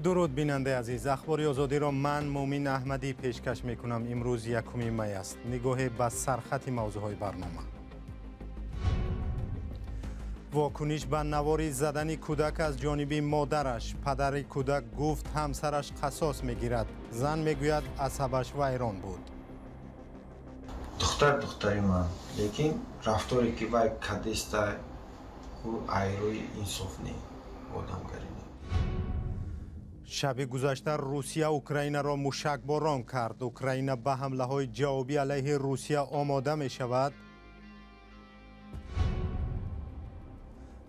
Дуруд, бинандаи азиз. Ахбори Озодиро ман, Муъмин Аҳмадӣ, пешкаш мекунам. Имрӯз 1 май аст. Нигоҳе ба сархати мавзӯъҳои барнома. Вокуниш ба навори задани кӯдак аз ҷониби модараш. Падари кӯдак гуфт, ҳамсараш қасос мегирад. Зан мегӯяд, асабаш вайрон буд. Духтар духтари ман, лекин рафторе ки вай кадеста, ӯ айрӯи инсоф не, одамгарӣ не. Шаби гузашта Русия Украинаро мушакборон кард. Украина ба ҳамлаҳои ҷавобӣ алайҳи Русия омода мешавад.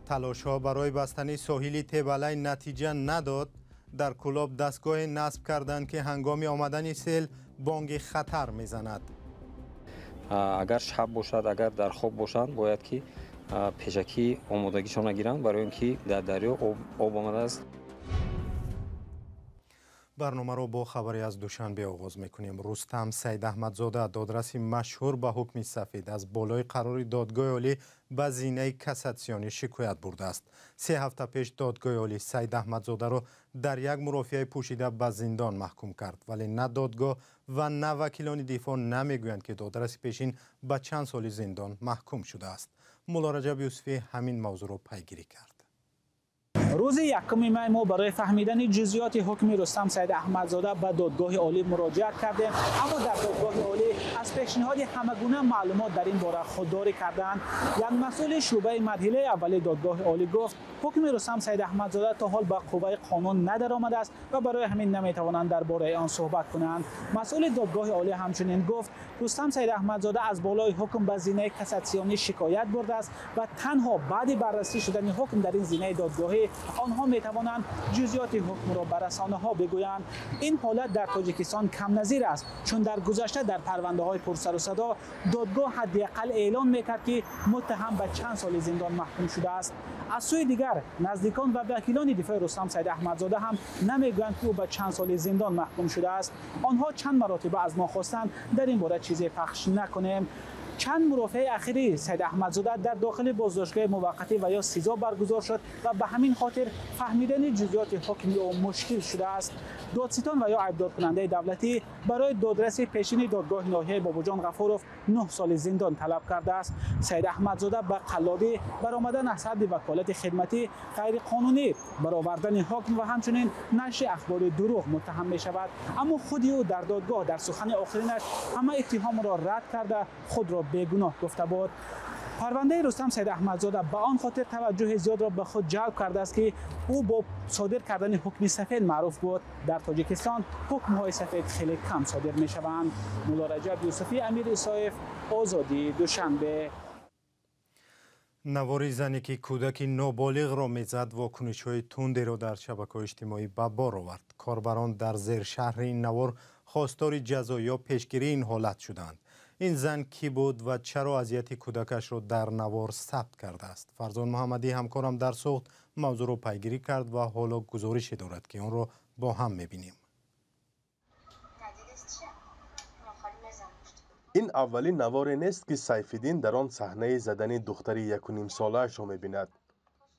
Талошҳо барои бастани соҳили Тебалай натиҷа надод. Дар Кӯлоб дастгоҳе насб карданд, ки ҳангоми омадани сел бонги хатар мезанад. Агар шаб бошад, агар дар хоб бошанд, бояд ки пешакӣ омодагишонро гиранд, барои он ки дар дарё об омадааст. Барномаро бо хабаре аз Душанбе оғоз мекунем. Рустам Саидаҳмадзода, додраси машҳур ба ҳукми сафед, аз болои қарори Додгоҳи Олӣ ба зинаи кассатсионӣ шикоят бурдааст. 3 ҳафта пеш Додгоҳи Олӣ Саидаҳмадзодаро дар як мурофиаи пӯшида ба зиндон маҳкум кард, вале на додгоҳ ва на вакилони дифоъ намегӯянд, ки додраси пешин ба чанд соли зиндон маҳкум шудааст. Муллораҷаб Юсуфӣ ҳамин мавзӯъро пайгирӣ кард. Рӯзи 1 май мо барои фаҳмидани ҷузъиёти ҳукми Рустам Саид Аҳмадзода ба Додгоҳи Олӣ муроҷиат кардем, аммо дар Додгоҳи Олӣ аз пешниҳоди ҳама гуна маълумот дар ин бора худдорӣ карданд. Як масъули шӯъбаи марҳилаи аввали Додгоҳи Олӣ гуфт, ҳукми Рустам Саид Аҳмадзода то ҳол ба қувваи қонун надаромадааст ва барои ҳамин наметавонанд дар бораи он суҳбат кунанд. Масъули Додгоҳи Олӣ ҳамчунин гуфт, Рустам Саид Аҳмадзода аз болои ҳукм ба зинаи кассатсионӣ шикоят бурдааст ва танҳо баъди баррасӣ шудани ҳукм дар ин зинаи додгоҳӣ онҳо метавонанд ҷузъиёти ҳукмро ба расонаҳо бигӯянд. Ин ҳолат дар Тоҷикистон камназир аст, чун дар гузашта дар парвандаҳои пурсарусадо додгоҳ ҳадди ақал эълон мекард, ки муттаҳам ба чанд соли зиндон маҳкум шудааст. Аз сӯи дигар, наздикон ва вакилони дифои Рустам Саид Аҳмадзода ҳам намегӯянд, ки ӯ ба чанд соли зиндон маҳкум шудааст. Онҳо чанд маротиба аз мо хостанд, дар ин бора чизе пахш накунем. Чанд мурофиаи ахири Саид Аҳмадзода дар дохили боздоштгоҳи муваққатӣ ва ё СИЗО баргузор шуд ва ба ҳамин хотир фаҳмидани ҷузъиёти ҳукми ӯ мушкил шудааст. Додситон ва ё айбдоркунандаи давлатӣ барои додраси пешини додгоҳи ноҳияи Бобоҷон Ғафуров 9 соли зиндон талаб кардааст. Саид Аҳмадзода ба қаллобӣ, баромадан аз ҳадди ваколати хидматӣ, ғайриқонунӣ баровардани ҳукм ва ҳамчунин нашри ахбори дурӯғ муттаҳам мешавад. Аммо худи ӯ дар додгоҳ дар сухани охиринаш ҳама иттиҳомро рад карда, худро бегуноҳ гуфта буд. Парвандаи Рустам Саид Аҳмадзода ба он хотир таваҷҷӯҳи зиёдро ба худ ҷалб кардааст, ки ӯ бо содир кардани ҳукми сафед маъруф буд. Дар Тоҷикистон ҳукмҳои сафед хеле кам содир мешаванд. Муллораҷаб Юсуфӣ, Амир Исоев, Озодӣ, Душанбе. Навори зане, ки кӯдаки ноболиғро мезад, вокунишҳои тундеро дар шабакаҳои иҷтимоӣ ба бор овард. Корбарон дар зершарҳи ин навор хостори ҷазо ё пешгирии ин ҳолат шуданд. Ин зан кӣ буд ва чаро азияти кӯдакашро дар навор сабт кардааст? Фарзон Муҳаммадӣ, ҳамкорам дар Суғд, мавзӯъро пайгирӣ кард ва ҳоло гузорише дорад, ки онро бо ҳам мебинем. Ин аввалин наворе нест, ки Сайфиддин дар он саҳнаи задани духтари 1,5 солаашро мебинад.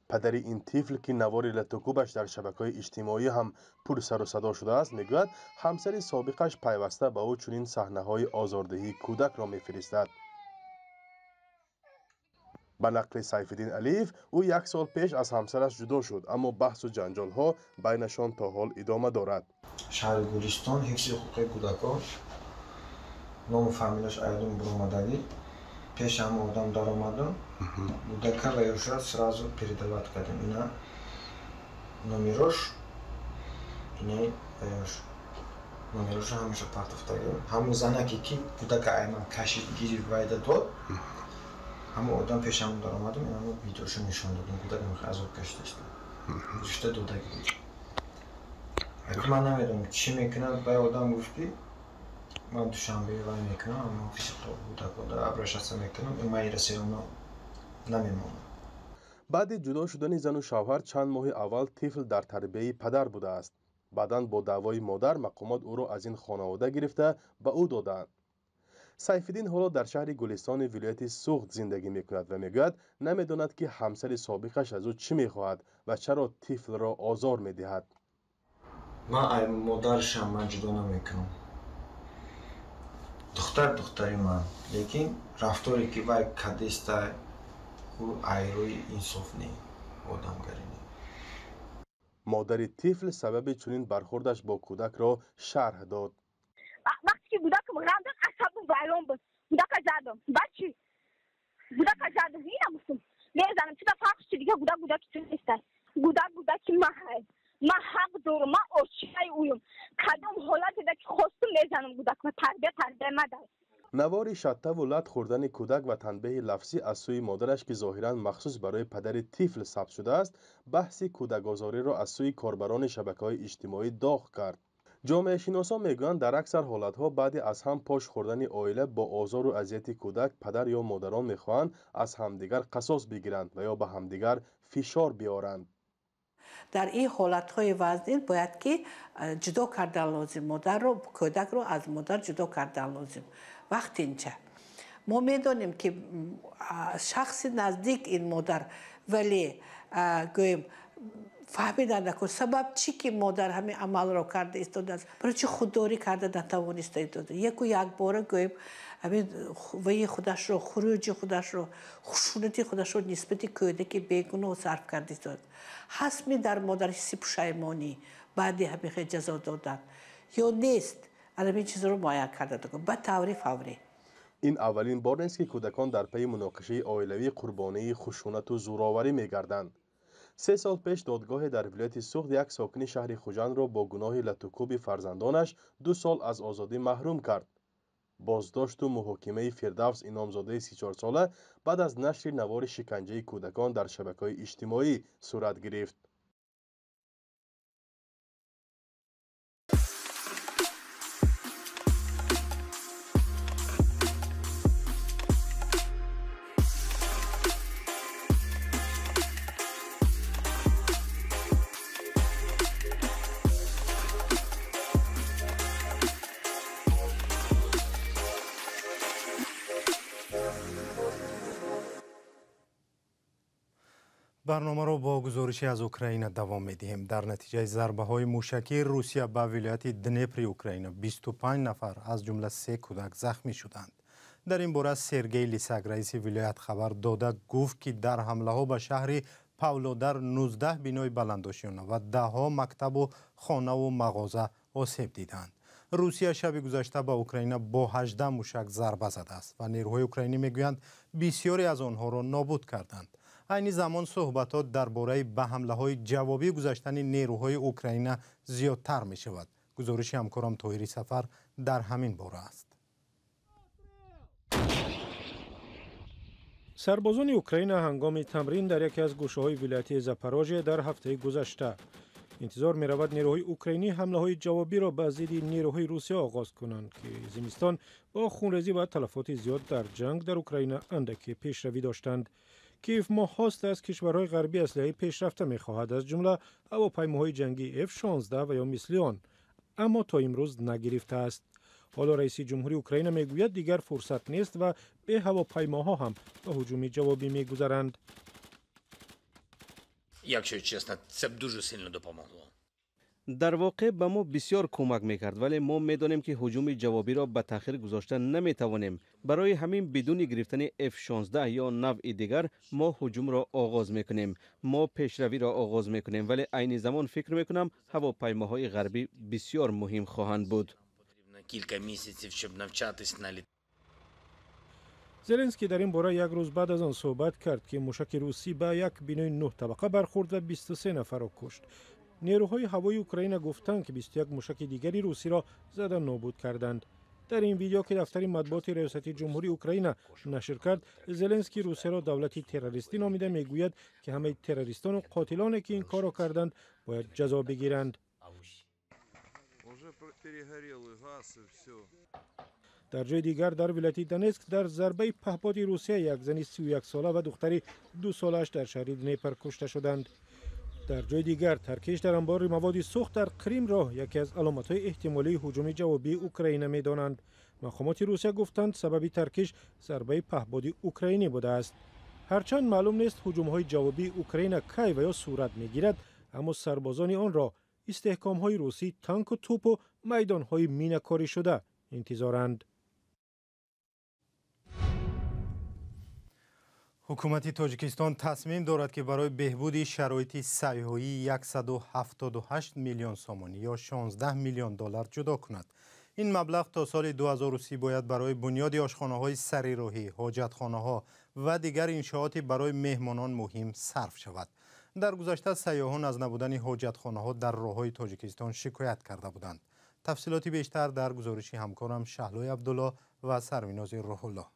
Падари ин тифл, ки навори латукӯбаш дар шабакаҳои иҷтимоӣ ҳам пурсарусадо шудааст, мегӯяд, ҳамсари собиқаш пайваста ба ӯ чунин саҳнаҳои озордиҳии кӯдакро мефиристад. Ба нақли Сайфиддин Алиев, ӯ як сол пеш аз ҳамсараш ҷудо шуд, аммо баҳсу ҷанҷолҳо байнашон то ҳол идома дорад. Шаҳри Гулистон, ҳифзи ҳуқуқи кӯдакон, ному фамилияш айдум буромадагӣ. Пеш ҳама одам даромадум, кӯдака ва ёша сразу передавать кардем. Ина номерош, инаи ваёш номероша ҳамаша партофтагим. Ҳамун занаке, ки кӯдака айман кашид, гирифт, вайда дод, ҳамун одам пеш ҳамун даромадум, инамо видеошо нишон додум. Кӯдак азоб кашидааст, гирифта додагӣ. Ман намедонам, чӣ мекунад. Бай одам гуфт, ки ман Душанбе вай мекунам, аммо кӯдакода обращаться мекунам, майра сероно намемонам. Баъди ҷудо шудани зану шавҳар чанд моҳи аввал тифл дар тарбияи падар будааст. Баъдан бо даъвои модар мақомот ӯро аз ин хонавода гирифта, ба ӯ додаанд. Сайфиддин ҳоло дар шаҳри Гулистони вилояти Суғд зиндагӣ мекунад ва мегӯяд, намедонад, ки ҳамсари собиқаш аз ӯ чӣ мехоҳад ва чаро тифлро озор медиҳад. Ман ай модаршам ман ҷудо намекунам. Духтар духтари ман, лекин рафторе ки вай кадеста, ӯ айрӯи инсоф не, одамгарӣ не. Модари тифл сабаби чунин бархӯрдаш бо кӯдакро шарҳ дод. Вақте ки кӯдакам ғам дод, асабам вайрон буд. Кӯдака задам. Баъд чӣ? Кӯдака задам, ина гуфтам. Мезанам, чида фарқ чи дига, кӯдак кӯдаки ту нестай. Кӯдак кӯдаки ман ҳай. Ман ҳақ дорам, ман очаи ӯюм. Кадом ҳолатеда ки хостум мезанам кӯдакма, тарбия тарбия мадай. Навори шаттаву лат хӯрдани кӯдак ва танбеҳи лафзӣ аз сӯи модараш, ки зоҳиран махсус барои падари тифл сабт шудааст, баҳси кӯдакозориро аз сӯи корбарони шабакаҳои иҷтимоӣ доғ кард. Ҷомеашиносон мегӯянд, дар аксар ҳолатҳо баъди аз ҳам пош хӯрдани оила бо озору азияти кӯдак, падар ё модарон мехоҳанд аз ҳамдигар қасос бигиранд ва ё ба ҳамдигар фишор биёранд. Дар ин ҳолатҳои вазнин бояд ки ҷудо кардан лозим, модарро, кӯдакро аз модар ҷудо кардан лозим. Вақтинча мо медонем, ки шахси наздик ин модар, вале гӯем, фаҳмидан накун сабаб чӣ ки модар ҳамин амалро карда истодааст, барои чӣ худдорӣ карда натавониста истода. Яку якбора, гӯем, ҳамин ваи худашро, хуруҷи худашро, хушунати худашро нисбати кӯдаки бегуноҳ сарф карда истодааст. Ҳастми дар модар ҳисси пушаймонӣ баъди ҳамин хел ҷазо додан ё нест, ҳамин чизро муайян карда ба таври фаврӣ. Ин аввалин бор нест, ки кӯдакон дар пайи муноқишаи оилавӣ қурбонии хушунату зӯроварӣ мегарданд. 3 сол пеш додгоҳе дар вилояти Суғд як сокини шаҳри Хуҷандро бо гуноҳи латукӯби фарзандонаш 2 сол аз озодӣ маҳрум кард. Боздошту муҳокимаи Фирдавс Иномзодаи 34сола баъд аз нашри навори шиканҷаи кӯдакон дар шабакаҳои иҷтимоӣ сурат гирифт. Барномаро бо гузорише аз Украина давом медиҳем. Дар натиҷаи зарбаҳои мушакии Русия ба вилояти Днепри Украина 25 нафар, аз ҷумла се кӯдак, захмӣ шуданд. Дар ин бора Сергей Лисак, раиси вилоят, хабар дода, гуфт, ки дар ҳамлаҳо ба шаҳри Павлодар 19 бинои баландошёна ва даҳҳо мактабу хонаву мағоза осеб диданд. Русия шаби гузашта ба Украина бо 18 мушак зарба задааст ва нерӯҳои украинӣ мегӯянд, бисёре аз онҳоро нобуд карданд. Айни замон суҳбатҳо дар бораи ба ҳамлаҳои ҷавобӣ гузаштани нерӯҳои Украина зиёдтар мешавад. Гузориши ҳамкорам Тоҳири Сафар дар ҳамин бора аст. Сарбозони Украина ҳангоми тамрин дар яке аз гӯшаҳои вилояти Запорожье дар ҳафтаи гузашта. Интизор меравад, нерӯҳои украинӣ ҳамлаҳои ҷавобиро ба зидди нерӯҳои Русия оғоз кунанд, ки зимистон бо хунрезӣ ва талафоти зиёд дар ҷанг дар Украина андаке пешравӣ доштанд. Киев моҳҳост аз кишварҳои ғарбӣ аслиҳаи пешрафта мехоҳад, аз ҷумла ҳавопаймоҳои ҷангии F-16 ва ё мисли он, аммо то имрӯз нагирифтааст. Ҳоло раиси ҷумҳури Украина мегӯяд, дигар фурсат нест ва бе ҳавопаймоҳо ҳам ба ҳуҷуми ҷавобӣ мегузаранд. Якщо чесно, це б дуже сильно допомогло. Дар воқеъ ба мо бисёр кӯмак мекард, вале мо медонем, ки ҳуҷуми ҷавобиро ба таъхир гузошта наметавонем. Барои ҳамин бидуни гирифтани F-16 ё навъи дигар мо ҳуҷумро оғоз мекунем. Мо пешравиро оғоз мекунем, вале айни замон фикр мекунам, ҳавопаймоҳои ғарбӣ бисёр муҳим хоҳанд буд. Кілька місяців, щоб навчатись на літ. Зеленский дар ин бора як рӯз баъд аз он суҳбат кард, ки мушаки русӣ ба як бинои нӯҳ табақа бархӯрд ва 23 нафарро кушт. Нерӯҳои ҳавои Украина гуфтанд, ки 21 мушаки дигари русиро зада нобуд карданд. Дар ин видео, ки дафтари матбуоти Раёсати ҷумҳурии Украина нашр кард, Зеленский Русияро давлати террористӣ номида, мегӯяд, ки ҳамаи террористону қотилоне, ки ин корро карданд, бояд ҷазо бигиранд. Уже перегорел и газ, и все. Дар ҷои дигар, дар вилояти Донецк, дар зарбаи паҳподи Русия як зани 31сола ва духтари 2солааш дар шаҳри Днепр кушта шуданд. Дар ҷои дигар, таркиш дар анбори маводи сӯхт дар Қримро яке аз аломатҳои эҳтимолии ҳуҷуми ҷавобии Украина медонанд. Мақомоти Русия гуфтанд, сабаби таркиш зарбаи паҳбоди украинӣ будааст. Ҳарчанд маълум нест, ҳуҷумҳои ҷавобии Украина кай ва ё сурат мегирад, аммо сарбозони онро Истеҳкомҳои русӣ, танку тӯпу майдонҳои минакорӣ шуда интизоранд. Ҳукумати Тоҷикистон тасмим дорад, ки барои беҳбуди шароити сайёҳӣ 178 миллион сомонӣ ё 16 миллион доллар ҷудо кунад. Ин маблағ то соли 2030 бояд барои бунёди ошхонаҳои сарироҳӣ, ҳоҷатхонаҳо ва дигар иншооти барои меҳмонон муҳим сарф шавад. Дар гузашта сайёҳон аз набудани ҳоҷатхонаҳо дар роҳҳои Тоҷикистон шикоят карда буданд. Тафсилоти бештар дар гузориши ҳамкорам Шаҳлои Абдулло ва Сарвинози Рӯҳулло.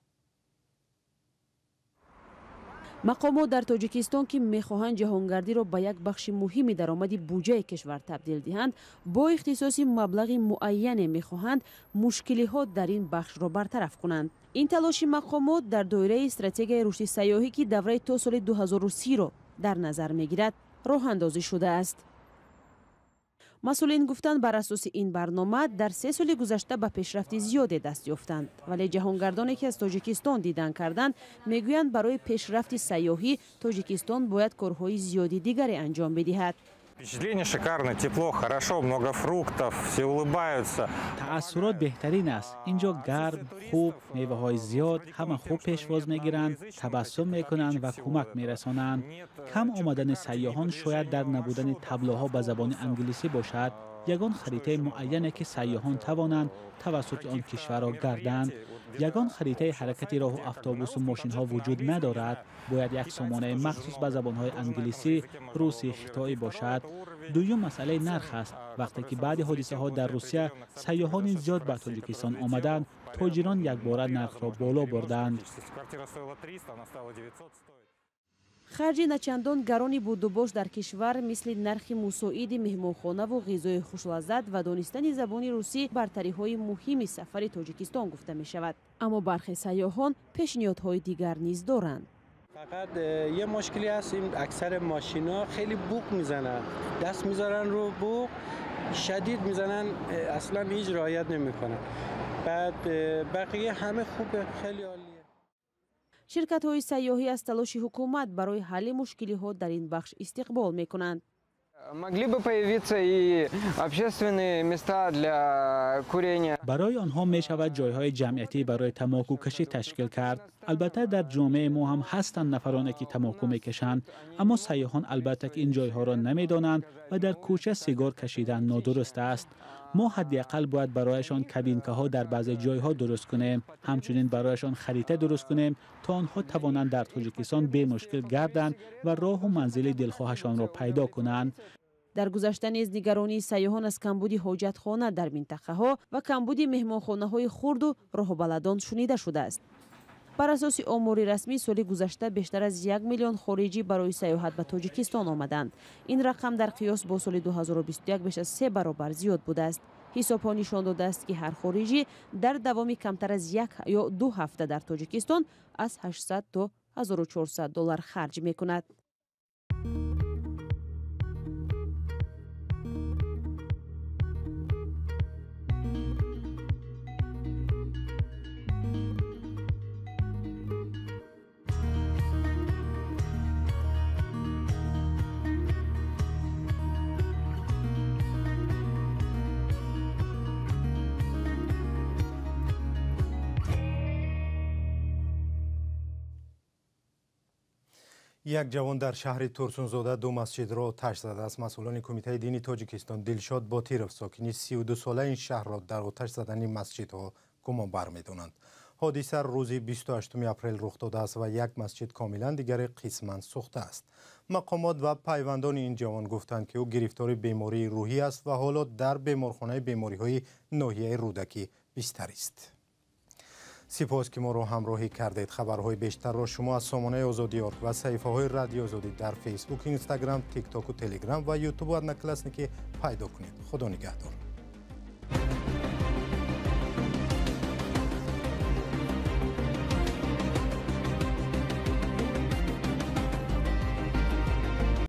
Мақомот дар Тоҷикистон, ки мехоҳанд ҷаҳонгардиро ба як бахши муҳими даромади буҷаи кишвар табдил диҳанд, бо ихтисоси маблағи муайяне мехоҳанд мушкилиҳо дар ин бахшро бартараф кунанд. Ин талоши мақомот дар доираи стратегияи рушди сайёҳӣ, ки давраи то соли 2030-ро дар назар мегирад, роҳандозӣ шудааст. Масъулин гуфтанд, бар асоси ин барнома дар 3 соли гузашта ба пешрафти зиёде даст ёфтанд. Вале ҷаҳонгардоне, ки аз Тоҷикистон дидан карданд, мегӯянд, барои пешрафти сайёҳӣ Тоҷикистон бояд корҳои зиёди дигаре анҷом бидиҳад. Впечатление шикарное, тепло, хорошо, много фруктов, все улыбаются. Таассурот беҳтарин аст. Инҷо гарм, хуб, меваҳои зиёд, ҳама хуб пешвоз мегиранд, табассум мекунанд ва кӯмак мерасонанд. Кам омадани сайёҳон шояд дар набудани таблоҳо ба забони англисӣ бошад. Ягон харитаи муайяне, ки сайёҳон тавонанд тавассути он кишварро гарданд. Ягон харитаи ҳаракати роҳу автобусу мошинҳо вуҷуд надорад. Бояд як сомонаи махсус ба забонҳои англисӣ, русӣ, хитоӣ бошад. Дуюм масъалаи нарх аст. Вақте ки баъди ҳодисаҳо дар Русия сайёҳони зиёд ба Тоҷикистон омаданд, тоҷирон якбора нархро боло бурданд. Харҷи начандон гарони будубош дар кишвар, мисли нархи мусоиди меҳмонхонаву ғизои хушлаззат ва донистани забони русӣ, бартариҳои муҳими сафари Тоҷикистон гуфта мешавад. Аммо бархе сайёҳон пешниҳодҳои дигар низ доранд. فقط یه مشکلی هست، این اکثر ماشینا خیلی بوق میزنن، دست میذارن رو بوق، شدید میزنن، اصلا هیچ رعایت نمیکنن. بعد بقیه همه خوبه، خیلی عالیه. Ширкатҳои сайёҳӣ аз талоши ҳукумат барои ҳалли мушкилиҳо дар ин бахш истиқбол мекунанд. Могли бы появиться и общественные места для курения. Барои онҳо мешавад ҷойҳои ҷамъиятӣ барои тамокукашӣ ташкил кард. Албатта, дар ҷомеаи мо ҳам ҳастанд нафароне, ки тамоку мекашанд, аммо сайёҳон албатта ки ин ҷойҳоро намедонанд ва дар кӯча сигор кашидан нодуруст аст. Мо ҳадди ақал бояд барояшон кабинкаҳо дар баъзе ҷойҳо дуруст кунем, ҳамчунин барояшон харита дуруст кунем, то онҳо тавонанд дар Тоҷикистон бемушкил гарданд ва роҳу манзили дилхоҳашонро пайдо кунанд. Дар гузашта низ нигаронии сайёҳон аз камбуди ҳоҷатхона дар минтақаҳо ва камбуди меҳмонхонаҳои хурду роҳбаладон шунида шудааст. Бар асоси омори расмӣ, соли гузашта бештар аз 1 миллион хориҷӣ барои сайёҳат ба Тоҷикистон омаданд. Ин рақам дар қиёс бо соли 2021 беш аз 3 баробар зиёд будааст. Ҳисобҳо нишон додааст, ки ҳар хориҷӣ дар давоми камтар аз 1 ё 2 ҳафта дар Тоҷикистон аз 800 то 1400 доллар харҷ мекунад. Як ҷавон дар шаҳри Турсунзода ду масҷидро оташ задааст. Масъулони Кумитаи дини Тоҷикистон Дилшод Ботиров, сокини 32-солаи ин шаҳрро дар оташ задани масҷидҳо гумонбар медонанд. Ҳодиса рӯзи 28 апрел рух додааст ва як масҷид комилан, дигаре қисман сӯхтааст. Мақомот ва пайвандони ин ҷавон гуфтанд, ки ӯ гирифтори бемории рӯҳӣ аст ва ҳоло дар беморхонаи бемориҳои ноҳияи Рӯдакӣ бистарист. Сипос, ки моро ҳамроҳӣ кардед. Хабарҳои бештарро шумо аз сомонаи Озодӣ орг ва саҳифаҳои Радиои Озодӣ дар Фейсбук, Инстаграм, Тиктоку, Телеграм ва Ютубу Одноклассники пайдо кунед. Худо нигаҳдор.